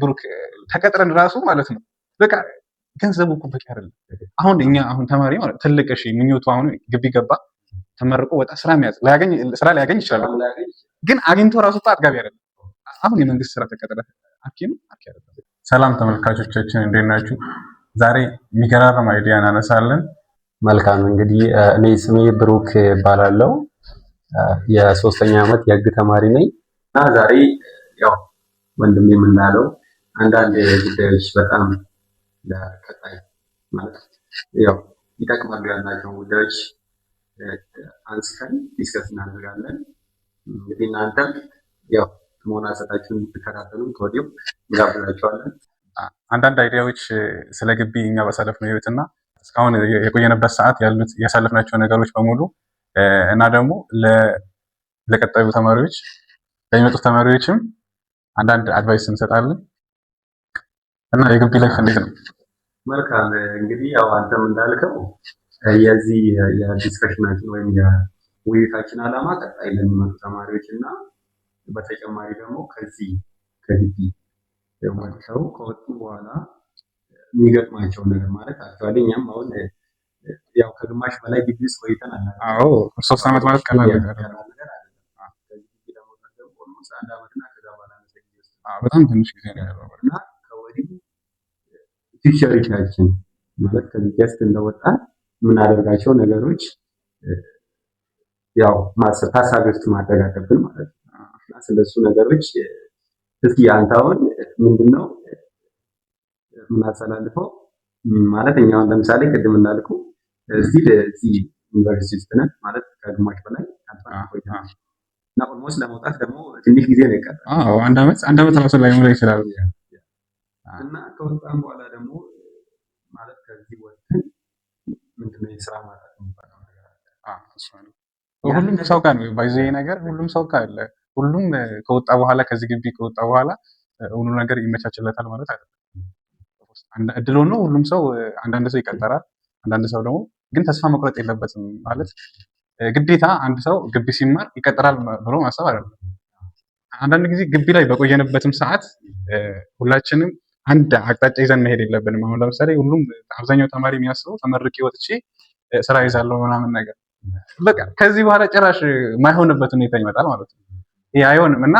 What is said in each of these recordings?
ብሩክ፣ ተቀጥረን ራሱ ማለት ነው በቃ ገንዘቡ እኮ በቂ አይደለም። አሁን እኛ አሁን ተማሪ ማለት ትልቅ እሺ ምኞቱ አሁን ግቢ ገባ፣ ተመርቆ ወጣ፣ ስራ መያዝ ላያገኝ ስራ ሊያገኝ ይችላል፣ ግን አግኝቶ ራሱ እኮ አጥጋቢ አይደለም። አሁን የመንግስት ስራ ተቀጥረህ አርኪ ነው፣ አርኪ አይደለም። ሰላም ተመልካቾቻችን፣ እንዴት ናችሁ? ዛሬ የሚገራርም idea እናነሳለን። መልካም፣ እንግዲህ እኔ ስሜ ብሩክ እባላለሁ። የሶስተኛ ዓመት የህግ ተማሪ ነኝ እና ዛሬ ያው ወንድሜ የምናለው አንዳንድ ጉዳዮች በጣም ለቀጣይ ማለት ያው ይጠቅማሉ ያልናቸውን ጉዳዮች አንስተን discuss እናደርጋለን። እንግዲህ እናንተም ያው ጥሞና ሰጣችሁን እንድትከታተሉን ከወዲሁ እንጋብዛችኋለን። አንዳንድ idea ዎች ስለ ግቢ እኛ ባሳለፍነው ህይወትና እስካሁን የቆየንበት ሰዓት ያሉት ያሳለፍናቸው ነገሮች በሙሉ እና ደግሞ ለቀጣዩ ተማሪዎች፣ ለሚመጡት ተማሪዎችም አንዳንድ advice እንሰጣለን። እና የግቢ life እንዴት ነው? መልካም፣ እንግዲህ ያው አንተም እንዳልከው የዚህ የ discussion ኣችን ወይም የውይይታችን ዓላማ ቀጣይ ለሚመጡ ተማሪዎች እና በተጨማሪ ደግሞ ከዚህ ከግቢ ወጥተው ከወጡ በኋላ የሚገጥማቸው ነገር፣ ማለት actually እኛም አሁን ያው ከግማሽ በላይ ግቢ ውስጥ ቆይተናል። አዎ፣ 3 ዓመት ማለት ቀላል ነገር ቀላል ነገር አይደለም። ከዚህ ግቢ ለመውጣት ደግሞ almost አንድ ዓመትና ከዛ ባላነሰ ጊዜ ውስጥ በጣም ትንሽ ጊዜ ነው ያለው። እና ከወዲሁ future ኣችን ማለት ከዚህ just እንደወጣን የምናደርጋቸው ነገሮች ያው ማሰብ ታሳቢ ውስጥ ማድረግ አለብን ማለት ነው። እና ስለሱ ነገሮች እስኪ አንተ አሁን ምንድነው የምናስተላልፈው? ማለት እኛ አሁን ለምሳሌ ቅድም እንዳልኩ እዚህ ዩኒቨርሲቲ ውስጥ ነን፣ ማለት ከግማሽ በላይ አልፈን ቆይተናል እና almost ለመውጣት ደግሞ ትንሽ ጊዜ ነው የቀረው። አዎ፣ አንድ አመት፣ አንድ አመት ራሱ ላይሞላ ይችላል። እና ከወጣን በኋላ ደግሞ ማለት ከዚህ ወጥተን ምንድነው የስራ ማጣት የሚባለው ነገር አለ። ሁሉም ሰው ጋር ነው by the way ነገር፣ ሁሉም ሰው ጋር አለ። ሁሉም ከወጣ በኋላ፣ ከዚህ ግቢ ከወጣ በኋላ ሁሉ ነገር ይመቻችለታል ማለት አይደለም። እድል ሆኖ ሁሉም ሰው፣ አንዳንድ ሰው ይቀጠራል፣ አንዳንድ ሰው ደግሞ ግን ተስፋ መቁረጥ የለበትም። ማለት ግዴታ አንድ ሰው ግቢ ሲማር ይቀጠራል ብሎ ማሰብ አይደለም። አንዳንድ ጊዜ ግቢ ላይ በቆየንበትም ሰዓት ሁላችንም አንድ አቅጣጫ ይዘን መሄድ የለብንም። አሁን ለምሳሌ ሁሉም አብዛኛው ተማሪ የሚያስበው ተመርቄ ወጥቼ ስራ ይዛለሁ ምናምን ነገር፣ በቃ ከዚህ በኋላ ጭራሽ የማይሆንበት ሁኔታ ይመጣል ማለት ነው። ይሄ አይሆንም እና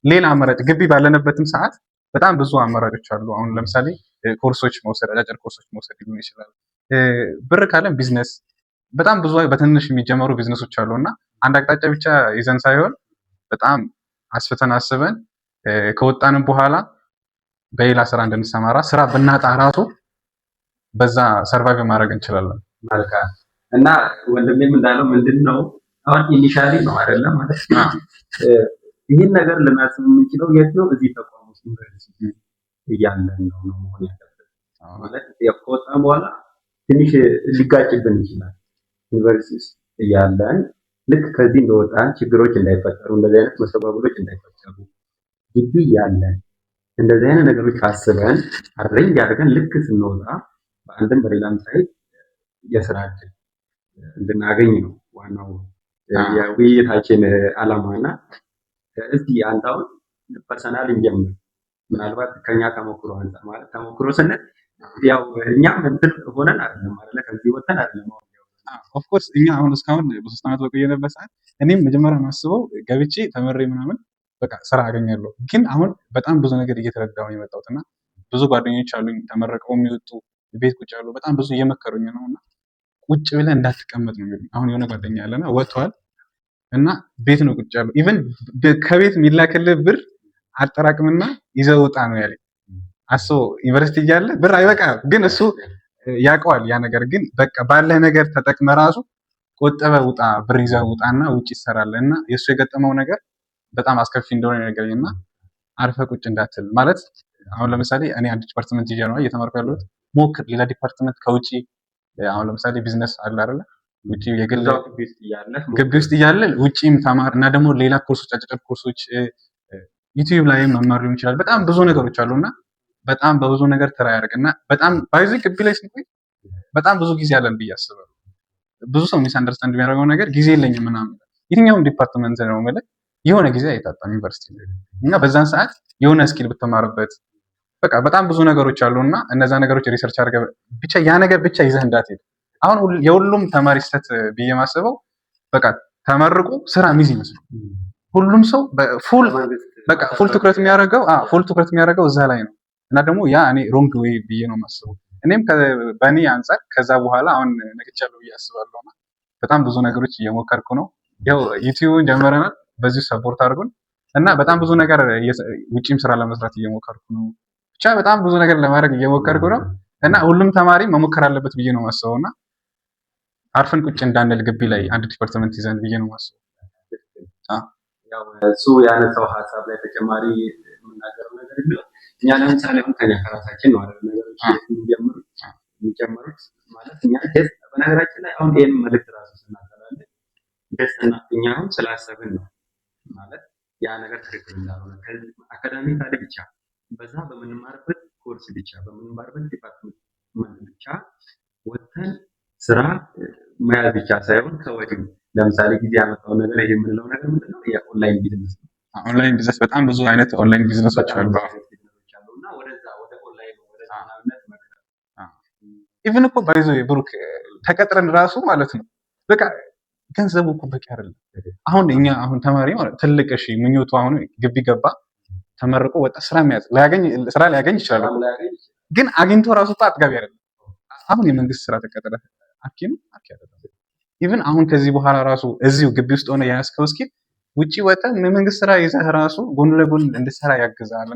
ሌላ አማራጭ ግቢ ባለንበትም ሰዓት በጣም ብዙ አማራጮች አሉ። አሁን ለምሳሌ ኮርሶች መውሰድ፣ አጫጭር ኮርሶች መውሰድ ሊሆን ይችላል። ብር ካለን ቢዝነስ፣ በጣም ብዙ በትንሽ የሚጀመሩ ቢዝነሶች አሉ። እና አንድ አቅጣጫ ብቻ ይዘን ሳይሆን በጣም አስፍተን አስበን ከወጣንም በኋላ በሌላ ስራ እንድንሰማራ፣ ስራ ብናጣ ራሱ በዛ survive ማድረግ እንችላለን። መልካም፣ እና ወንድሜም እንዳለው ምንድን ነው አሁን initially ነው አይደለም፣ ማለት ይህን ነገር ልናስብ የምንችለው የት ነው? እዚህ ተቋም ውስጥ ዩኒቨርሲቲ እያለን ነው መሆን ያለበት። ማለት ያው ከወጣን በኋላ ትንሽ ሊጋጭብን ይችላል። ዩኒቨርሲቲ ውስጥ እያለን ልክ ከዚህ እንደወጣን ችግሮች እንዳይፈጠሩ፣ እንደዚህ አይነት መስተጓጎሎች እንዳይፈጠሩ ግቢ እያለን እንደዚህ አይነት ነገሮች አስበን arrange አድርገን ልክ ስንወጣ በአንድም በሌላም side የስራ እድል እንድናገኝ ነው ዋናው የውይይታችን ዓላማ። እና እስቲ አንተ አሁን personal እንጀምር። ምናልባት ከኛ ተሞክሮ አንጻር፣ ማለት ተሞክሮ ስንል ያው እኛም እንትን ሆነን አይደለም አይደለ፣ ከዚህ ወጥተን አይደለም። Of course፣ እኛ አሁን እስካሁን በ3 ዓመት በቆየንበት ሰዓት እኔም መጀመሪያ ማስበው ገብቼ ተምሬ ምናምን በቃ ስራ አገኛለሁ። ግን አሁን በጣም ብዙ ነገር እየተረዳሁ ነው የመጣሁት እና ብዙ ጓደኞች አሉኝ ተመርቀው የሚወጡ ቤት ቁጭ ያሉ፣ በጣም ብዙ እየመከሩኝ ነው እና ቁጭ ብለህ እንዳትቀመጥ ነው የሚሉኝ። አሁን የሆነ ጓደኛ ያለና ወጥቷል እና ቤት ነው ቁጭ ያለው። Even ከቤት የሚላክልህ ብር አጠራቅምና ይዘህ ውጣ ነው ያለኝ። አስበው፣ ዩኒቨርሲቲ እያለ ብር አይበቃም፣ ግን እሱ ያውቀዋል ያ ነገር። ግን በቃ ባለህ ነገር ተጠቅመህ ራሱ ቆጥበህ ውጣ፣ ብር ይዘህ ውጣና ውጭ ይሰራል። እና የእሱ የገጠመው ነገር በጣም አስከፊ እንደሆነ ነገረኝ እና አርፈህ ቁጭ እንዳትል፣ ማለት አሁን ለምሳሌ እኔ አንድ department ይዤ ነው እየተማርኩ ያለሁት። ሞክር ሌላ department ከውጪ። አሁን ለምሳሌ ቢዝነስ አለ አይደለ? ውጪ የግል እዛው ግቢ ውስጥ እያለህ ግቢ ውስጥ እያለ ውጪም ተማር እና ደግሞ ሌላ ኮርሶች፣ አጫጭር ኮርሶች ዩቲዩብ ላይም መማር ሊሆን ይችላል። በጣም ብዙ ነገሮች አሉ እና በጣም በብዙ ነገር try አድርግ። እና በጣም by the way ግቢ ላይ ስንቆይ በጣም ብዙ ጊዜ አለን ብዬ አስባለሁ። ብዙ ሰው misunderstand የሚያደርገው ነገር ጊዜ የለኝም ምናምን። የትኛውም department ነው የምልህ። የሆነ ጊዜ አይታጣም ዩኒቨርሲቲ ላይ። እና በዛን ሰዓት የሆነ skill ብትማርበት፣ በቃ በጣም ብዙ ነገሮች አሉ እና እነዛ ነገሮች research አድርገህ ብቻ ያ ነገር ብቻ ይዘህ እንዳትሄድ። አሁን የሁሉም ተማሪ ስህተት ብዬ ማስበው በቃ ተመርቆ ስራ ሚይዝ ይመስሉ ሁሉም ሰው full በቃ full ትኩረት የሚያደርገው እዛ ላይ ነው። እና ደግሞ ያ እኔ wrong way ብዬ ነው የማስበው። እኔም በእኔ አንጻር ከዛ በኋላ አሁን ነቅቻለሁ ብዬ አስባለሁ። እና በጣም ብዙ ነገሮች እየሞከርኩ ነው። ያው ዩቲዩብን ጀምረናል፣ በዚሁ support አድርጉን። እና በጣም ብዙ ነገር ውጪም ስራ ለመስራት እየሞከርኩ ነው። ብቻ በጣም ብዙ ነገር ለማድረግ እየሞከርኩ ነው። እና ሁሉም ተማሪ መሞከር አለበት ብዬ ነው የማስበው። እና አርፈን ቁጭ እንዳንል ግቢ ላይ አንድ department ይዘን ብዬ ነው የማስበው። ያው እሱ ያነሳው ሀሳብ ላይ ተጨማሪ የምናገረው ነገር ቢኖር እኛ ለምሳሌ አሁን ከኛ ከራሳችን ነው አይደል ነገሮች የሚጀምሩት። ማለት እኛ just በነገራችን ላይ አሁን ይህን መልዕክት ራሱ ስናስተላልፍ just እኛ አሁን ስላሰብን ነው። ማለት ያ ነገር ትክክል እንዳልሆነ academically ብቻ፣ በዛ በምንማርበት ኮርስ ብቻ፣ በምንማርበት department ብቻ ወጥተን ስራ መያዝ ብቻ ሳይሆን ከወዲሁ ለምሳሌ ጊዜ ያመጣው ነገር ይሄ የምንለው ነገር ምንድነው? የ online business ነው። Online business፣ በጣም ብዙ አይነት online business ኦች በጣም አሉ። ብዙ አይነት ቢዝነሶች አሉ። እና ወደዛ ወደ ኦንላይን ወደ ዘመናዊነት መቅረብ። Even እኮ by the way ብሩክ፣ ተቀጥረን ራሱ ማለት ነው በቃ ገንዘቡ እኮ በቂ አይደለም። አሁን እኛ አሁን ተማሪ ማለት ትልቅ እሺ ምኞቱ አሁን ግቢ ገባ፣ ተመርቆ ወጣ፣ ስራ መያዝ ላያገኝ ስራ ሊያገኝ ይችላል እኮ። ስራም ላያገኝ ይችላል። ግን አግኝቶ ራሱ እኮ አጥጋቢ አይደለም። አሁን የመንግስት ስራ ተቀጥረህ አርኪ ነው አርኪ አይደለም። Even አሁን ከዚህ በኋላ ራሱ እዚሁ ግቢ ውስጥ ሆነ የያዝከው skill ውጪ ወጥተህ የመንግስት ስራ ይዘህ ራሱ ጎን ለጎን እንድትሰራ ያግዛል።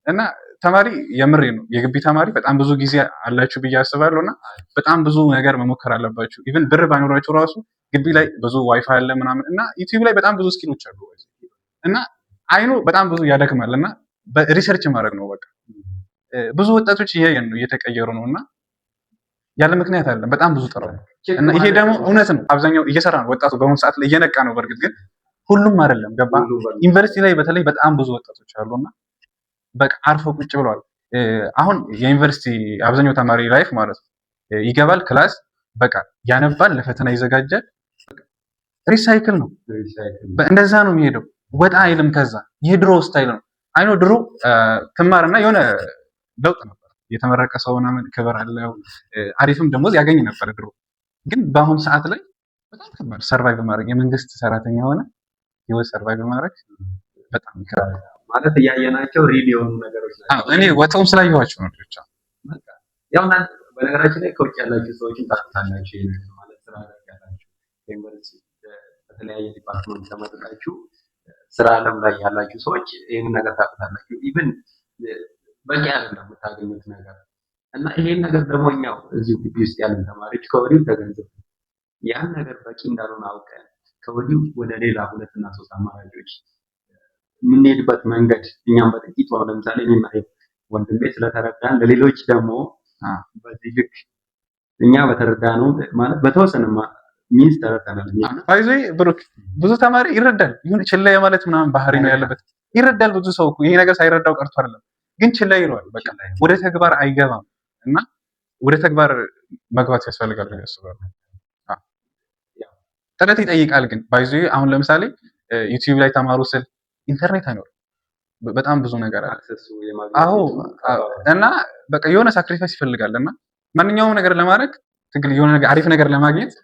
እና ተማሪ የምሬ ነው የግቢ ተማሪ በጣም ብዙ ጊዜ አላችሁ ብዬ አስባለሁ። እና በጣም ብዙ ነገር መሞከር አለባችሁ። Even ብር ባይኖራችሁ ራሱ ግቢ ላይ ብዙ ዋይፋይ አለ ምናምን እና ዩቲዩብ ላይ በጣም ብዙ skill ኦች አሉ። እና I know በጣም ብዙ ያደክማል። እና በ research ማድረግ ነው። በቃ ብዙ ወጣቶች እያየን ነው፣ እየተቀየሩ ነው። እና ያለ ምክንያት አይደለም። በጣም ብዙ ጥረው እና ይሄ ደግሞ እውነት ነው። አብዛኛው እየሰራ ነው ወጣቱ በአሁኑ ሰዓት ላይ እየነቃ ነው። በእርግጥ ግን ሁሉም አይደለም፣ ገባ? ዩኒቨርሲቲ ላይ በተለይ በጣም ብዙ ወጣቶች አሉና በቃ አርፈው ቁጭ ብለዋል። አሁን የዩኒቨርሲቲ አብዛኛው ተማሪ life ማለት ነው ይገባል class፣ በቃ ያነባል፣ ለፈተና ይዘጋጃል። Recycle ነው፣ እንደዛ ነው የሚሄደው። ወጣ አይልም። ከዛ የድሮ style ነው። I know ድሮ ትማርና የሆነ ለውጥ ነበር። የተመረቀ ሰው ምናምን ክብር አለው፣ አሪፍም ደሞዝ ያገኝ ነበር ድሮ። ግን በአሁኑ ሰዓት ላይ በጣም ከባድ survive ማድረግ፣ የመንግስት ሰራተኛ ሆነ ህይወት survive ማድረግ በጣም ይከብዳል። ማለት እያየናቸው real የሆኑ ነገሮች ናቸው። እኔ ወጥተውም ስላየኋቸው ነው ልጆች። ያው እናንተ በነገራችን ላይ ከውጭ ያላችሁ ሰዎችን ታውቁታላችሁ። ይሄ ነገር ማለት ስራ ላይ ያላችሁ፣ ዩኒቨርሲቲ በተለያየ department ተመርቃችሁ ስራ አለም ላይ ያላችሁ ሰዎች ይህንን ነገር ታውቁታላችሁ። Even በቂ አይደለም የምታገኙት ነገር። እና ይሄን ነገር ደግሞ እኛው እዚሁ ግቢ ውስጥ ያለን ተማሪዎች ከወዲሁ ተገንዝበን ያን ነገር በቂ እንዳልሆነ አውቀን ከወዲሁ ወደ ሌላ ሁለት እና ሶስት አማራጮች የምንሄድበት መንገድ እኛም በጥቂቱ አሁን ለምሳሌ እኔና ወንድሜ ስለተረዳን ለሌሎች ደግሞ በዚህ ልክ እኛ በተረዳነው ማለት በተወሰነ means ተረድተናል። By the way ብሩክ፣ ብዙ ተማሪ ይረዳል። ይሁን ችላ የማለት ምናምን ባህሪ ነው ያለበት። ይረዳል ብዙ ሰው እኮ ይሄ ነገር ሳይረዳው ቀርቶ አይደለም፣ ግን ችላ ይለዋል። በቃ ወደ ተግባር አይገባም። እና ወደ ተግባር መግባት ያስፈልጋል ብዬ አስባለሁ። ጥረት ይጠይቃል። ግን by the way አሁን ለምሳሌ ዩቲዩብ ላይ ተማሩ ስል ኢንተርኔት አይኖርም። በጣም ብዙ ነገር አለ። አዎ፣ እና በቃ የሆነ sacrifice ይፈልጋል። እና ማንኛውም ነገር ለማድረግ ትግል፣ የሆነ ነገር አሪፍ ነገር ለማግኘት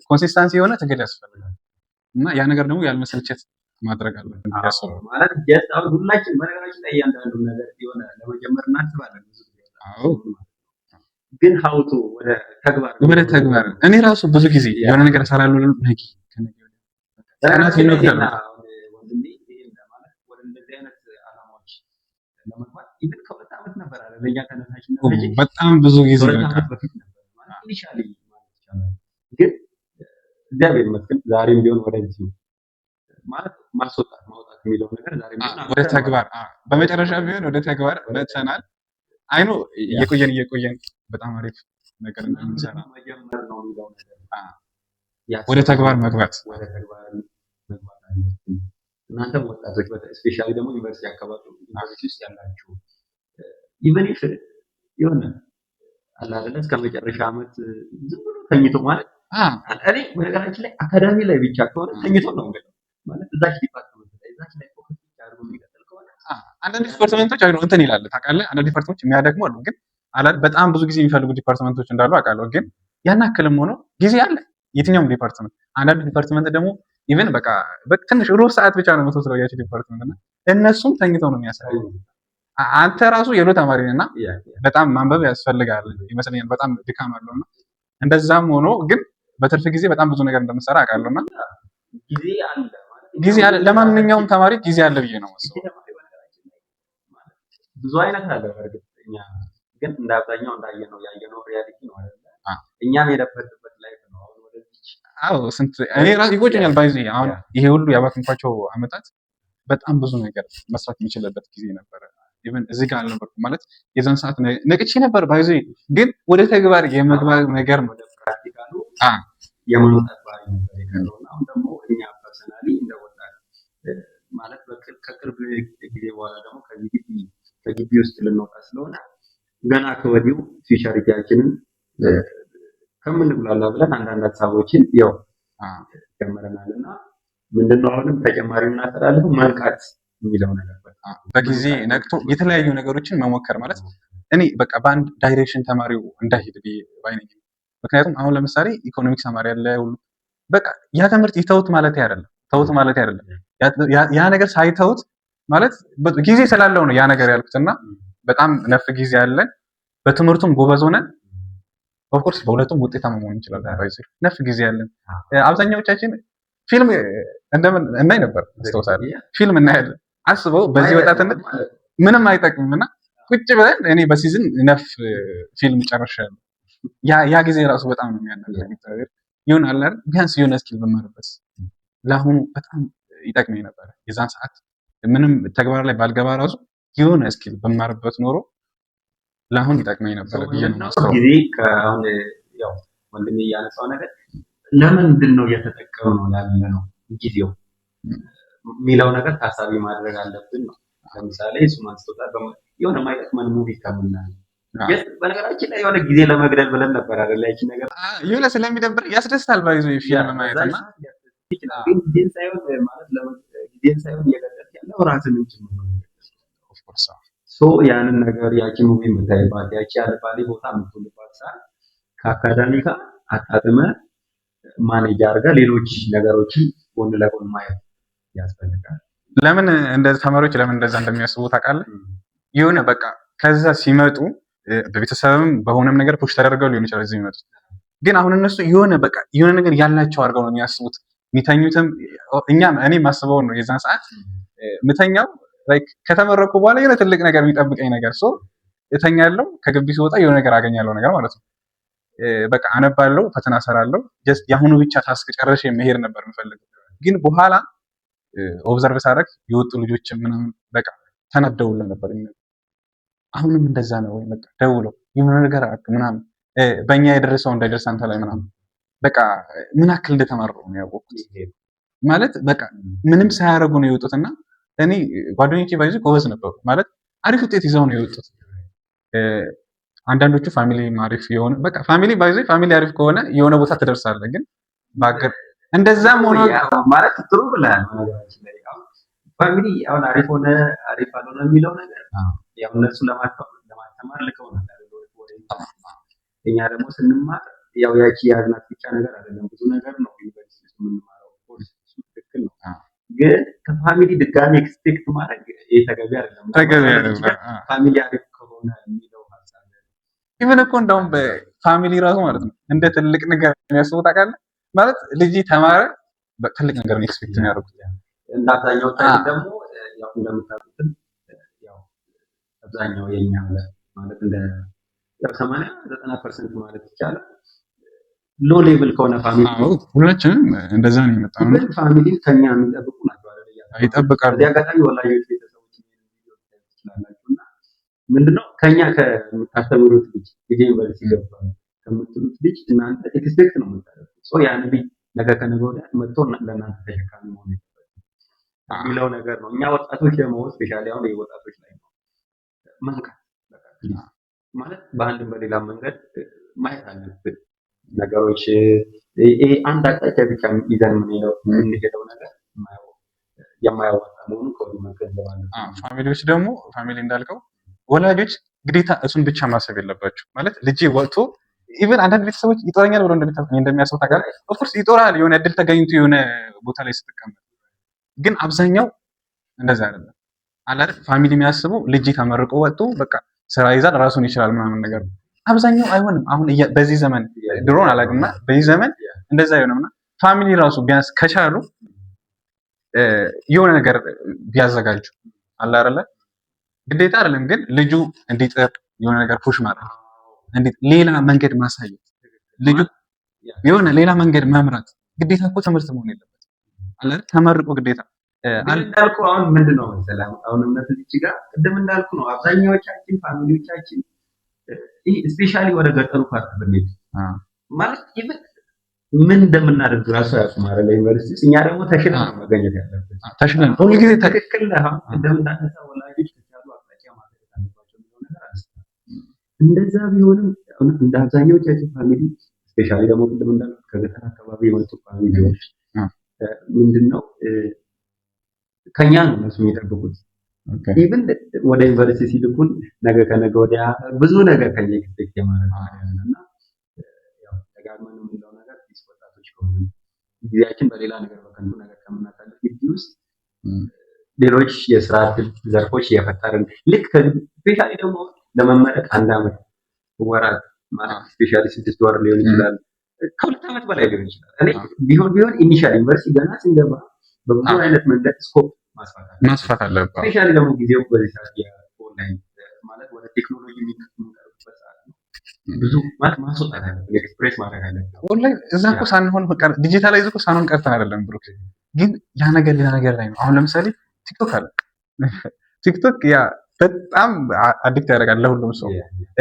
consistency የሆነ ትግል ያስፈልጋል። እና ያ ነገር ደግሞ ያለመሰልቸት ማድረግ አለብን ብዬ አስባለሁ። ማለት just አሁን ሁላችን በነገራችን ላይ እያንዳንዱ ነገር የሆነ ለመጀመር እናስባለን ብዙ ጊዜ፣ ግን how to ወደ ተግባር ወደ ተግባር እኔ ራሱ ብዙ ጊዜ የሆነ ነገር እሰራለሁ፣ ነገ ከነገ ወዲያ ቀናት ይነጉዳሉ። ወንድሜ ይሄን ለማለት ወደ እንደዚህ አይነት ዓላማዎች ለመግባት even ከ2 ዓመት ነበር አለ ለእኛ ተነሳሽነት በጣም ብዙ ጊዜ ከሁለት በቃ ዓመት በፊት ነበር ማለት initially ማለት ይቻላል። ግን እግዚአብሔር ይመስገን ዛሬም ቢሆን ወደዚሁ ማለት ማስወጣት ማውጣት የሚለው ነገር ዛሬም ቢሆን ወደ ተግባር በመጨረሻ ቢሆን ወደ ተግባር መጥተናል። I know እየቆየን እየቆየን በጣም አሪፍ ነገር እንደምንሰራ መጀመር ነው የሚለው ነገር ወደ ተግባር መግባት። ወደ ተግባር መግባት አለብን። እናንተም ወጣቶች especially ደግሞ ዩኒቨርሲቲ አካባቢ ዩኒቨርሲቲ ውስጥ ያላችሁ even if የሆነ አለ አይደለ እስከ መጨረሻ ዓመት ዝም ብሎ ተኝቶ ማለት እኔ በነገራችን ላይ አካዳሚ ላይ ብቻ ከሆነ ተኝቶ ነው የምለው። ማለት እዛች department ላይ እዛች ላይ focus ብቻ አድርጎ የሚቀጥል ከሆነ አንዳንድ department ኦች አሉ እንትን ይላል ታውቃለህ። አንዳንድ department ኦች የሚያደክሙ አሉ፣ ግን በጣም ብዙ ጊዜ የሚፈልጉ department ኦች እንዳሉ አውቃለሁ። ግን ያን ያክልም ሆኖ ጊዜ አለ የትኛውም department። አንዳንድ department ደግሞ even በቃ ትንሽ ሩብ ሰዓት ብቻ ነው የምትወስደው ያቺ department እና እነሱም ተኝተው ነው የሚያሳዩ። አንተ ራሱ የ law ተማሪ ነህ እና በጣም ማንበብ ያስፈልጋል ይመስለኛል። በጣም ድካም አለው እና እንደዛም ሆኖ ግን በትርፍ ጊዜ በጣም ብዙ ነገር እንደምሰራ አውቃለሁ እና ጊዜ አለ ማለት ጊዜ አለ፣ ለማንኛውም ተማሪ ጊዜ አለ ብዬ ነው የማስበው። ተማሪ በነገራችን ላይ ማለት ብዙ አይነት አለ። በእርግጥ እኛ ግን እንደ አብዛኛው እንዳየነው ያየነው reality ነው አይደለ? እኛም የነበርንበት life ነው። አሁን ወደዚች አዎ ስንት እኔ ራሱ ይቆጨኛል። by the way አሁን ይሄ ሁሉ ያባከንኳቸው አመታት በጣም ብዙ ነገር መስራት የሚችልበት ጊዜ ነበረ። Even እዚህ ጋር አልነበርኩም ማለት የዛን ሰዓት ነቅቼ ነበር by the way ግን ወደ ተግባር የመግባት ነገር ነው ወደ practical ኡ የማምጣት ባህሪ ነበር የቀረው እና አሁን ደግሞ እኛ personally እንደ ወጣት ማለት ከቅርብ ጊዜ በኋላ ደግሞ ከዚህ ግቢ ከግቢ ውስጥ ልንወጣ ስለሆነ ገና ከወዲሁ future ኣችንን ከምንጉላላ ብለን አንዳንድ ሀሳቦችን ያው ጀምረናል እና ምንድነው አሁንም ተጨማሪ የምናስተላልፈው መንቃት የሚለው ነገር በጊዜ ነቅቶ የተለያዩ ነገሮችን መሞከር ማለት እኔ በቃ በአንድ direction ተማሪው እንዳይሄድ ብዬ ባይ ነኝ። ምክንያቱም አሁን ለምሳሌ ኢኮኖሚክስ ተማሪ ያለ ሁሉ በቃ ያ ትምህርት ይተውት ማለት አይደለም፣ ተውት ማለት አይደለም። ያ ነገር ሳይተውት ማለት ጊዜ ስላለው ነው ያ ነገር ያልኩት እና በጣም ነፍ ጊዜ ያለን በትምህርቱም ጎበዝ ሆነን of course በሁለቱም ውጤታማ መሆን እንችላለን። by the way ነፍ ጊዜ ያለን አብዛኛዎቻችን ፊልም እንደምን እናይ ነበር አስታውሳለሁ። ፊልም እናያለን። አስበው በዚህ ወጣትነት ምንም አይጠቅምም እና ቁጭ ብለን እኔ በ season ነፍ ፊልም ጨርሻለሁ። ያ ጊዜ ራሱ በጣም ነው የሚያናድደኝ። እግዚአብሔር ይሁን አለ አይደል ቢያንስ የሆነ skill ብማርበት ለአሁኑ በጣም ይጠቅመኝ ነበረ። የዛን ሰዓት ምንም ተግባር ላይ ባልገባ ራሱ የሆነ skill ብማርበት ኖሮ ለአሁን ይጠቅመኝ ነበረ ብዬ ነው የማስበው። ጊዜ ከአሁን ያው ወንድሜ እያነሳው ነገር ለምንድን ነው እየተጠቀምነው ያለ ነው ጊዜው የሚለው ነገር ታሳቢ ማድረግ አለብን ነው። ለምሳሌ እሱም አንስቶታል። የሆነ ማይጠቅመን movie ከምናይ በነገራችን ላይ የሆነ ጊዜ ለመግደል ብለን ነበር አይደል? ያቺን ነገር የሆነ ስለሚደብር ያስደስታል። by the way ፊልም ማየት እና ግን ጊዜን ሳይሆን ማለት ጊዜን ሳይሆን እየገደልክ ያለው ራስህንም ጭምር ነው። Of course. So ያንን ነገር ያቺ movie የምታይባት ያቺ አልባሌ ቦታ የምትውልባት ሰዓት ከ academic ጋር አጣጥመህ manage አድርገህ ሌሎች ነገሮችን ጎን ለጎን ማየት ያስፈልጋል። ለምን እንደ ተማሪዎች ለምን እንደዛ እንደሚያስቡ ታውቃለህ? የሆነ በቃ ከዛ ሲመጡ በቤተሰብም በሆነም ነገር push ተደርገው ሊሆን ይችላል እዚህ የሚመጡት። ግን አሁን እነሱ የሆነ በቃ የሆነ ነገር ያላቸው አድርገው ነው የሚያስቡት። የሚተኙትም እኛም እኔ የማስበው ነው የዛን ሰዓት ምተኛው like ከተመረኩ በኋላ የሆነ ትልቅ ነገር የሚጠብቀኝ ነገር so እተኛለሁ። ከግቢ ስወጣ የሆነ ነገር አገኛለሁ ነገር ማለት ነው። በቃ አነባለሁ፣ ፈተና እሰራለሁ። Just የአሁኑ ብቻ task ጨርሼ መሄድ ነበር የምፈልገው። ግን በኋላ observe ሳደርግ የወጡ ልጆች ምናምን በቃ ተናደውላ ነበር። አሁንም እንደዛ ነው ወይ በቃ ደውለው የሆነ ነገር አድርግ ምናምን በእኛ የደረሰው እንዳይደርስ አንተ ላይ ምናምን በቃ ምን ያክል እንደተማረሩ ነው ያወቅኩት። ማለት በቃ ምንም ሳያደርጉ ነው የወጡትና እኔ ጓደኞቼ by the way ጎበዝ ነበሩ ማለት አሪፍ ውጤት ይዘው ነው የወጡት። አንዳንዶቹ family አሪፍ የሆነ በቃ family by the way family አሪፍ ከሆነ የሆነ ቦታ ትደርሳለህ። ግን በአገር እንደዛም ሆኖ ማለት ጥሩ ብለሃል። በነገራችን ላይ አሁን family አሁን አሪፍ ሆነ አሪፍ አልሆነ የሚለው ነገር ያው እነሱ ለማስተማር ልከውናል አይደል? ወደ እኛ ደግሞ ስንማር ያው ያቺ የያዝናት ብቻ ነገር አይደለም፣ ብዙ ነገር ነው ዩኒቨርሲቲ ውስጥ የምንማረው። Of course እሱ ትክክል ነው። ግን ከ family ድጋሚ expect ማድረግ ይሄ ተገቢ አይደለም። ተገቢ አይደለም። Family አሪፍ ከሆነ የሚለው ሀሳብ Even እኮ እንደውም በ family ራሱ ማለት ነው እንደ ትልቅ ነገር የሚያስቡት ታውቃለህ። ማለት ልጅ ተማረ ትልቅ ነገር ነው expect የሚያደርጉት። እንደ አብዛኛዎቻችን ደግሞ ያው እንደምታውቁትም ያው አብዛኛው የኛ ማለት እንደ ያው 80-90% ማለት ይቻላል low level ከሆነ family አዎ ሁላችንም እንደዛ ነው የመጣነው። ግን family ከኛ የሚጠብቁ ናቸው አይደል? ይጠብቃሉ። በዚህ አጋጣሚ ወላጆች፣ ቤተሰቦች ቪዲዮ ትችላላችሁ እና ምንድነው ከኛ ከምታስተምሩት ልጅ ልጅ ዩኒቨርሲቲ ገብቷል ከምትሉት ልጅ እናንተ expect ነው የምታደርጉት። So ያን ልጅ ነገ ከነገ ወዲያ መጥቶ ለእናንተ ተሸካሚ መሆን የለበትም የሚለው ነገር ነው። እኛ ወጣቶች ደግሞ especially አሁን ወጣቶች ላይ ነው መንቃት በቃ please ማለት በአንድም በሌላ መንገድ ማየት አለብን ነገሮች። ይሄ አንድ አቅጣጫ ብቻ ይዘን የምንሄደው ነገር የማያዋጣ መሆኑን ከወዲሁ መገንዘብ አለብን። Family ዎች ደግሞ family እንዳልከው ወላጆች ግዴታ እሱን ብቻ ማሰብ የለባቸው። ማለት ልጄ ወጥቶ even አንዳንድ ቤተሰቦች ይጦረኛል ብሎ እንደሚያስቡ ታውቃለህ። Of course ይጦራል፣ የሆነ እድል ተገኝቶ የሆነ ቦታ ላይ ስትቀመጥ፣ ግን አብዛኛው እንደዛ አይደለም። አለ አይደል family የሚያስበው ልጄ ተመርቆ ወጥቶ በቃ ስራ ይዛል ራሱን ይችላል ምናምን ነገር ነው። አብዛኛው አይሆንም። አሁን በዚህ ዘመን፣ ድሮን አላውቅምና በዚህ ዘመን እንደዛ አይሆንም። እና family ራሱ ቢያንስ ከቻሉ የሆነ ነገር ቢያዘጋጁ አለ አይደለ፣ ግዴታ አይደለም ግን ልጁ እንዲጥር የሆነ ነገር push ማድረግ፣ ሌላ መንገድ ማሳየት፣ ልጁ የሆነ ሌላ መንገድ መምራት፣ ግዴታ እኮ ትምህርት መሆን የለበትም አለ አይደል ተመርቆ ግዴታ ግን እንዳልኩ አሁን ምንድን ነው መሰለህ፣ አሁን እምነት እዚች ጋር ቅድም እንዳልኩ ነው፣ አብዛኛዎቻችን family ዎቻችን ይህ especially ወደ ገጠሩ part ብንሄድ ማለት even ምን እንደምናደርግ ራሱ አያውቁም አይደለ ዩኒቨርሲቲ ውስጥ። እኛ ደግሞ ተሽለን ነው መገኘት ያለብን። ተሽለን ሁልጊዜ። ትክክል ነህ። አሁን ቅድም እንዳነሳ ወላጆች ከቻሉ አቅጣጫ ማሳየት አለባቸው የሚለው ነገር አንስተሃል። እንደዛ ቢሆንም አሁን እንደ አብዛኛዎቻችን family especially ደግሞ ቅድም እንዳልኩት ከገጠር አካባቢ የመጡ family ዎች ምንድን ነው ከኛ ነው እነሱ የሚጠብቁት። Even ወደ ዩኒቨርሲቲ ሲልኩን ነገ ከነገ ወዲያ ብዙ ነገር ከኛ expect የማድረግ ነገር አለ። እና ያው ደጋግመን የምንለው ነገር please ወጣቶች ከሆኑ ጊዜያችን በሌላ ነገር በከንቱ ነገር ከምናሳልፍ ግቢ ውስጥ ሌሎች የስራ እድል ዘርፎች እየፈጠርን ልክ especially ደግሞ ለመመረቅ አንድ አመት ወራት ማለት especially 6 ወር ሊሆን ይችላል፣ ከ2 ዓመት በላይ ሊሆን ይችላል። እኔ ቢሆን ቢሆን initial ዩኒቨርሲቲ ገና ስንገባ በብዙ አይነት መንገድ scope ማስፋት አለ ማስፋት አለብህ። Especially ደግሞ ጊዜው በዚህ ሰዓት የኦንላይን ማለት ወደ ቴክኖሎጂ የምንቀርብበት ሰዓት ነው። ብዙ ማለት ማስወጣት አለብን፣ express ማድረግ አለብን። ኦንላይን እዛ እኮ ሳንሆን digitalize እኮ ሳንሆን ቀርተን አይደለም ብሩክ፣ ግን ያ ነገር ሌላ ነገር ላይ ነው። አሁን ለምሳሌ ቲክቶክ አለ። ቲክቶክ ያ በጣም addict ያደርጋል ለሁሉም ሰው።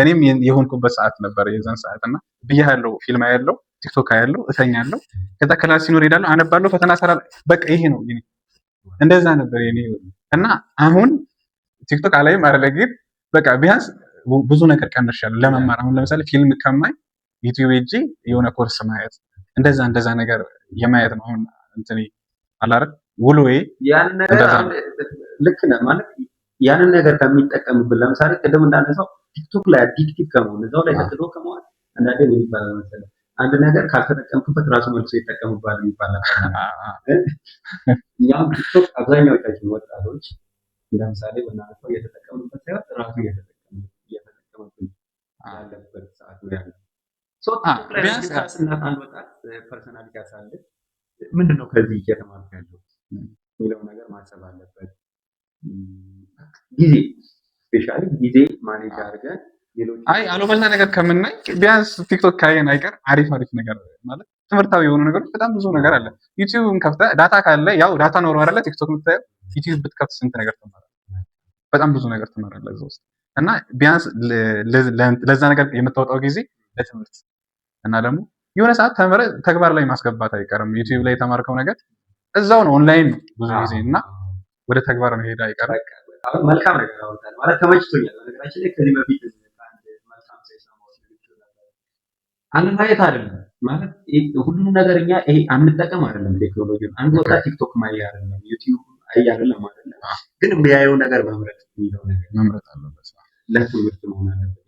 እኔም የሆንኩበት ሰዓት ነበር የዛን ሰዓት እና ብያለሁ፣ ፊልም አያለሁ፣ ቲክቶክ አያለሁ፣ እተኛለሁ። ከዛ class ሲኖር ሄዳለሁ፣ አነባለሁ፣ ፈተና እሰራለሁ። በቃ ይሄ ነው የኔ፣ እንደዛ ነበር የኔ ህይወት። እና አሁን ቲክቶክ አላይም አይደለ፣ ግን በቃ ቢያንስ ብዙ ነገር ቀንሻለሁ ለመማር። አሁን ለምሳሌ ፊልም ከማይ ዩቲዩብ ሄጄ የሆነ ኮርስ ማየት እንደዛ እንደዛ ነገር የማየት ነው አሁን እንትኔ አለ አይደል ውሎዬ። ያንን ነገር እንደዛ አሁን ልክ ነህ። ማለት ያንን ነገር ከሚጠቀምብን ለምሳሌ ቅድም እንዳነሳው ቲክቶክ ላይ addictive ከመሆን፣ እዛው ላይ ተጥሎ ከመሆን፣ አንዳንዴ ምን ይባላል መሰለህ፣ አንድ ነገር ካልተጠቀምክበት ራሱ መልሶ ይጠቀምብሃል የሚባል ነገር አለ። እኛም ቲክቶክ አብዛኛዎቻችን ወጣቶች ለምሳሌ ብናነሳው እየተጠቀምንበት ሳይሆን ራሱ እየተጠቀመብን ያለበት ሰዓት ነው ያለው። So ቲክቶክ ላይ ቢያንስ ረጅም ሰዓት ስናት አንድ ወጣት personality ያሳልፍ ምንድን ነው ከዚህ እየተማርኩ ያለው የሚለው ነገር ማሰብ አለበት። ጊዜ especially ጊዜ manage አድርገን ሌሎች አይ አሉባልታ ነገር ከምናይ ቢያንስ ቲክቶክ ካየን አይቀር አሪፍ አሪፍ ነገር ማለት ትምህርታዊ የሆኑ ነገሮች በጣም ብዙ ነገር አለ። ዩቲዩብን ከፍተህ data ካለ፣ ያው data ኖሮ አይደለ ቲክቶክ የምታየው፣ ዩቲዩብ ብትከፍት ስንት ነገር ትማራለህ። በጣም ብዙ ነገር ትማራለህ እዛ ውስጥ። እና ቢያንስ ለዛ ነገር የምታወጣው ጊዜ ለትምህርት እና ደግሞ የሆነ ሰዓት ተምረህ ተግባር ላይ ማስገባት አይቀርም። ዩቲዩብ ላይ የተማርከው ነገር እዛው ነው፣ ኦንላይን ነው ብዙ ጊዜ እና ወደ ተግባር መሄድ አይቀርም። በቃ አሁን መልካም ነገር አውርተሃል ማለት ተመችቶኛል። በነገራችን ላይ ከዚህ በፊት ከአንድ መልካም ሰው የሰማሁት ንግግር ነበር። አለማየት አይደለም ማለት ይሄ ሁሉንም ነገር እኛ ይሄ አንጠቀም አይደለም ቴክኖሎጂ። አንድ ወጣት ቲክቶክ ማይ አይደለም፣ ዩቲዩብ አይ አይደለም አይደለም፣ ግን የሚያየው ነገር መምረጥ የሚለው ነገር መምረጥ አለበት። ለትምህርት መሆን አለበት።